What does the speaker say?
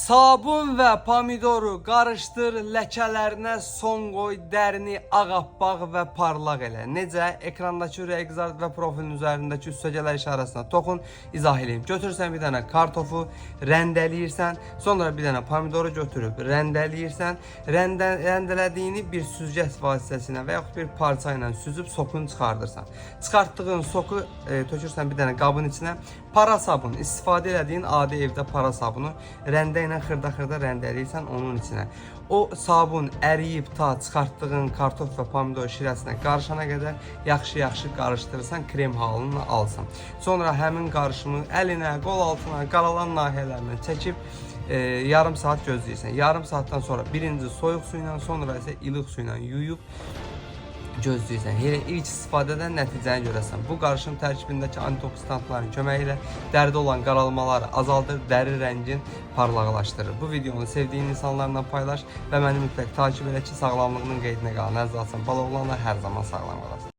Sabun və pomidoru qarışdır, ləkələrinə son qoy, dərini ağappaq və parlaq elə. Necə? Ekrandakı ürək qızart və profilin üzərindəki üstəgələr işarəsinə toxun, izah eləyim. Götürsən bir dənə kartofu, rəndələyirsən, sonra bir dənə pomidoru götürüb rəndələyirsən. Rəndələdiyini bir süzgəc vasitəsilə və yaxud bir parça ilə süzüb sokunu çıxardırsan. Çıxartdığın soku tökürsən bir dənə qabın içinə. Para sabun, istifadə elədiyin adi evdə para sabunu rəndə ilə xırda-xırda rəndələyirsən onun içinə. O sabun əriyib ta çıxartdığın kartof və pomidor şirəsinə qarışana qədər yaxşı-yaxşı qarışdırırsan, krem halını alsan. Sonra həmin qarışımı əlinə, qol altına, qaralan nahiyələrinə çəkib yarım saat gözləyirsən. Yarım saatdan sonra birinci soyuq su ilə, sonra isə ilıq su ilə yuyub gözləyirsən. Elə ilk istifadədən nəticəni görəsən. Bu qarışım tərkibindəki antioksidantların köməyi ilə dəridə olan qaralmaları azaldır, dəri rəngin parlaqlaşdırır. Bu videonu sevdiyin insanlarla paylaş və məni mütləq takip elə ki, sağlamlığının qeydinə qalın. Əziz Balaoğlanla hər zaman sağlam qalasan.